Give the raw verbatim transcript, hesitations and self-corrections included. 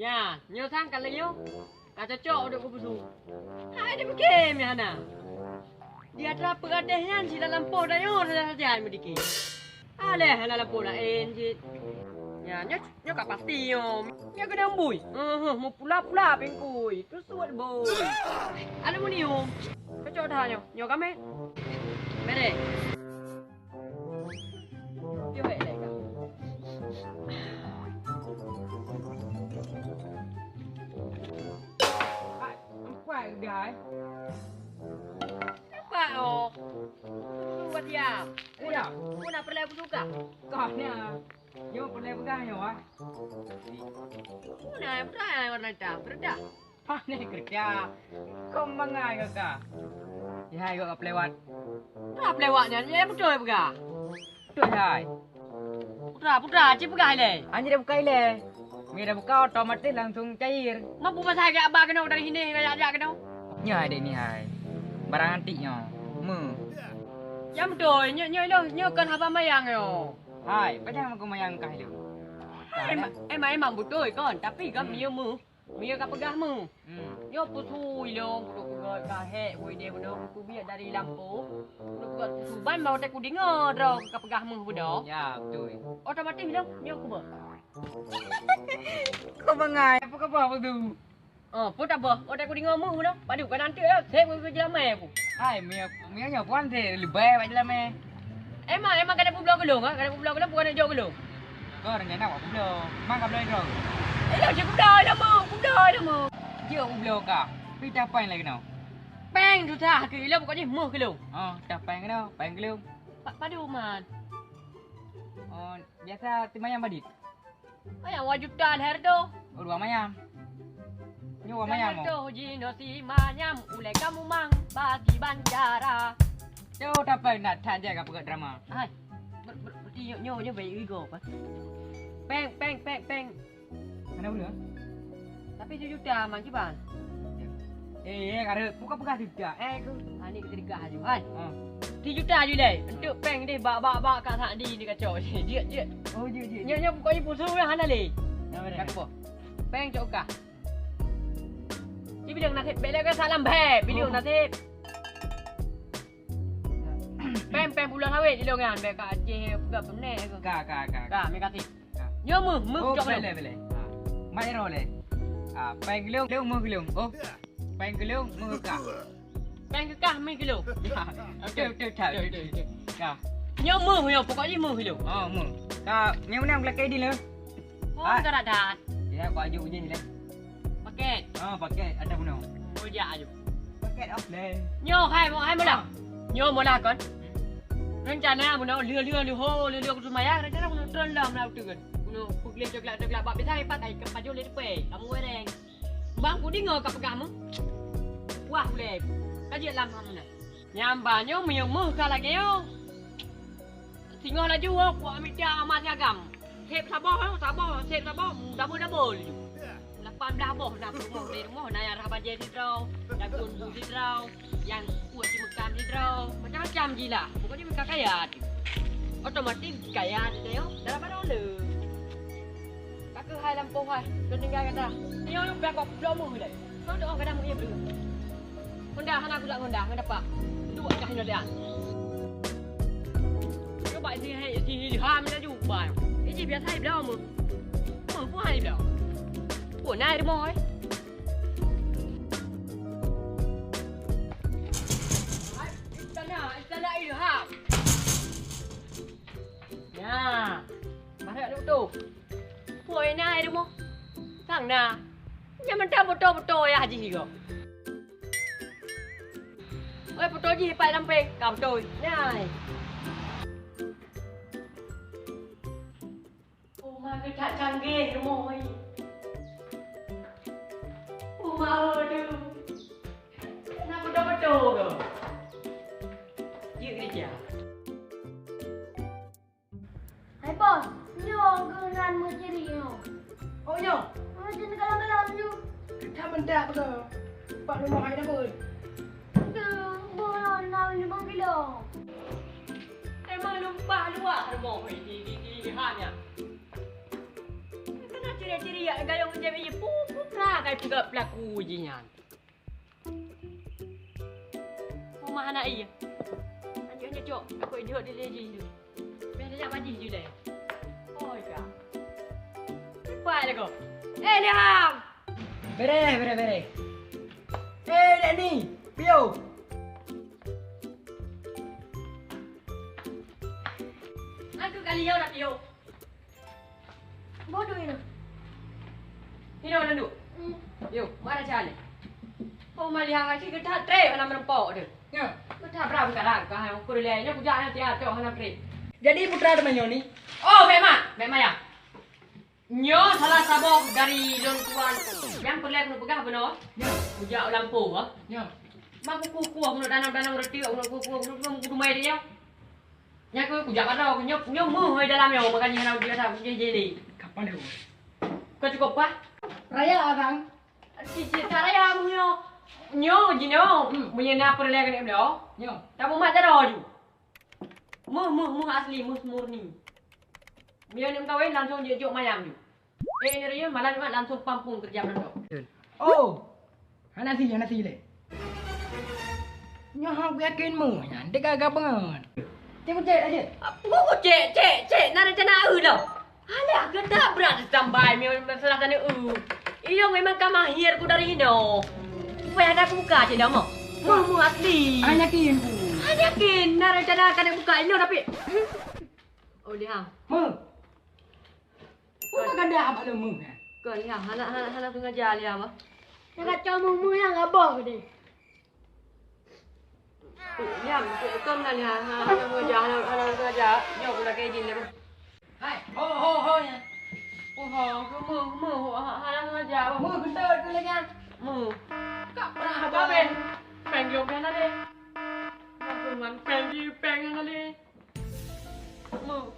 Nah, nyoe sang ka lheueh nyoe. Ka cocok udép keu pusu. Hai dipike meuhana. Di atra peugadeh nyan silat lampôh tanyoe saja-saja meudike. Alah, hana lampôh laén cit. Nyan, nyoe, nyoe ka pasti nyoe. Nyoe keudeueng bui. Heuh, meupula-pula bingkui. Tusuet bui. Aluminium. Cocok dah nyoe. Nyoe gaméh. Bereh. Piôh ék lé ka. Hai, nampak dah, eh? Nampak, oh. Buat diam. Iya. Pun nak perlu aku suka. Kau ni, ah. Nyoe peureulèe peugah nyoe, ah. Puna, puna warna hitam, beureudah. Pane keureuja. Kong bangai keu ka. Hai, gok ka peulewat. Peulewat nyan, ya beutôi peugah. Beutôi hai. Putra, putra, ci peugah ilèe. Anjing dah buka ilèe. Mie dah buka, otomatis langsung cair. Mampu pasai gak abah keunoe dari sini, gak jak keunoe. Nyoe hai dek ni hai. Barang antik nyoe. Me. Ya beutôi, nyoe, nyoe, nyoe, nyoe kon haba mayang nyoe. Hai, pajan meukeumanyang kah ilôn? Hai, emang, emang, emang beutôi kon, tapi kan miyueb meuh, miyueb ka peugah meuh. Hmm. Nyoe peusui lôn, peuduek peugöt ka hék wui deh bunoe, peuduek biet dari lampôh. Peuduek peugöt peusui ban bak watèe kudeungö droe ka peugah meuh bunoe. Ya, beutôi. Otomatis lôn, nyoe kubah. Kok bangai, apa khabar, Abang Tu? Oh, peue tabah? Oh, watèe kudeungö meuh bunoe. Padub ka na anteuk lom, sép keu jeulamèe ku. Hai, mie, mie nyoe puan sép leubèh bak jeulamèe. Emang, emang ka na peubloe keu lôn, ha? Ka na peubloe keu lôn, bukan jok keu lôn. Kau rencana awak peubloe. Mang ka bloe droe. Eh, lôn cit peubloe lom, peubloe lom. Jeuet peubloe ka. Pi tapèng lagèe nyoe. Pèng susah keu ilôn, pokok jih meuh keu lôn. Oh, tapèng keunoe, pèng keu lôn. Pa-, padub man? Oh, biasa teumanyam padit. Ayah, dua juta lhèe reutôh. Oh, dua manyam. Nyoe dua manyam, oh. Lhèe reutôh jinoe simanyam, ulèe kamoe mang bagi banjara. Tuh, tapèng nak that jak ka peugöt drama. Hai. Ber-, ber-, berarti nyoe, nyoe, nyoe baik ego, apa? Pèng, pèng, pèng, pèng. Hana uleue? Tapi sijuta mang kiban. Eh, eh, ka rhot. Buka peugah sijuta. Eh, ku. Ah, ni keuteugah aju, hai. Ha. Sijuta aju lé. Enteuk pèng deh, bak, bak, bak, Kak Sakdi ni kacau. Jeuet, jeuet. Oh, jeuet, jeuet. Nyoe, nyoe pokoknya pulsa hana lé. Nah, betul. Kat apa? Pèng cok kah. Ci bilang nasib, bèk lé ka salam bhèe. Bilang nasib. Pèng, pèng pulang awet di longan, bèk ka Aceh peugah peuneuk aku. Ka, ka, ka. Ka, meukatik. Ka. Nyoe meuh, meuh cok lé. Oh, boleh, boleh. Ha. Mai ro lé. Ha, pèng keu lôn, lôn meuh keu lôn. Oh. Pèng keu lôn, meuh keu kah. Pèng keu kah, meuh keu lôn. Betul, betul, betul, betul, betul. Ka. Nyoe meuh, nyoe pokok jih meuh keu lôn. Oh, meuh. Ka, nyoe meunan lakèe di lôn. Oh, ah. Ka rot that. Ya, kau aju je lah. Paket. Ah, paket. Ada bunoe. Oh, jak aju. Paket offline. Nyoe hai, hai meulah. Ah. Nyoe meulah kon. Rencana bunoe lheueh-lheueh leuho, lheueh-lheueh kutu maya, rencana bunoe tron lam lau tu kan. Bunoe peugleh coklat-coklat bak biasa ipat ai ke pajoh lé depan. Kamu goreng. Bang kudeungö ka peugah meuh. Wah, ulèe. Ka jeuet lam ham na. Nyang ba nyoe meunyoe meuh ka lagèe nyoe. Singoh laju, oh, kuak mita ama siagam. Sép saboh, eh, saboh, sép saboh, dabô-dabô laju. Lapan blah boh na peurumoh lé rumoh, na nyang rhah bajèe sidroe, na gon bu sidroe, nyang kueh simeukan sidroe, macam-macam jilah. Pokoknya meuka kaya tu. Otomatis kaya tu, dalam barang le. Ka keuh hai lampôh hai, lôn tinggai gata. Nyoe nyang pih kok bloe meuh ilèe. Kau doa gata meuh ié beuh. Honda hana gulak honda, honda pak. Duek kah nyoe lian. Coba si hai, si Ilham laju bai. Iji biasa hai bloe meuh. Meuh pun hai bloe. Pun hai rumoh hai. Hai, istana, istana Ilham. Nah, barek duk tu. Pue na ai rumoh. Sang na. Nyan mantong foto-foto ayah jih ko. Oi, foto jih pat lam peng. Ka beutôi. Nyan. Uma geutak canggih rumoh oi. Uma aduh. Na foto-foto ko. Jeuet keureuja. Hai bos, nyoe keunan meuciri nyoe. Oh nyoe? Meuciri kalam-kalam nyoe. Ka meudak beutôi. Bak rumoh hai dapur. Teuh, boh na limong kilo. Emang lumpah luwah rumoh di, di, di, di hanya. Kena cit Ciri-ciri yak gayong macam ini, pu-, putra kai peugah pelaku jih nyan. Rumah anak iya. Anjok-anjok, cok. Aku jok di leji tu. Biar dia bajih je leh. Oh, ya. Cepat lah kau. Eh, Liam! Bereh, bereh, bereh. Eh, Dek Ni, piôh. Aku kali ya nak piôh. Bodoh ini. Ini orang duk. Hmm. Yo, mana cari? Oh, maliang aja kita trei mana merempok tu. Ya. Kita berapa sekarang? Kau aku dah lain, aku jangan tiap tu hana trei. Jadi putra teman ni? Oh, memang, memang ya. Nyoe salah saboh dari lôn tuan nyang peureulèe keuneuk peugah bunoe. Nyoe. Kujak u lampôh, ha? Nyoe. Mak kuku-kuku, keuneuk tanam-tanam reutiek, keuneuk kuku-kuku, keuneuk kuku dumai dia. Nyan keuh kujak kata, nyoe, nyoe meuh hai dalam nyoe, makajih hana biasa, kujih jeli. Kapan dia? Kau cukup kah? Raya, Kang. Si, si, tak raya meuh nyoe. Nyoe jinoe, hmm, meunyoe na peureulèe keuneuk bloe. Nyoe. Tamumat jaroe ju. Meuh, meuh, meuh asli, meuh murni. Meunyoe neuk meukawen langsung jeuet jok mayam ju. Eh, ini raya malam Jumat langsung pampung kerja meureuntôk. Oh, hana si, hana si lé. Nyoe hang yakin meuh nyan, dek gaga bangat. Cek kucek aja. Buku cek, cek, cek, na rencana eu loh. Alah, geutak brat tambai mi masalah tadi eu. Iyo memang ka mahir ku dari ino. Supaya ada aku buka aja dah mah. Meuh, meuh asli. Hana yakin ku. Hana yakin, na rencana ka buka ino tapi. Oh, lihat. Meuh. Bukan ganda abak leumeung kan? Kon lihat, hana, hana, hana sengaja lihat bah. Nak kacau meuh-meuh yang abah deh. Diam, kau nak lihat, ha, hana sengaja, hana, hana sengaja. Nyoe pula kayak gini bah. Hai, ho, ho, ho ya. Oh, ho, kau meuh, meuh, ha, hana sengaja bah. Meuh, betul tu lagi. Meuh. Kak pernah apa ben? Peng jom kan ada. Kak pernah peng di peng yang ada. Meuh.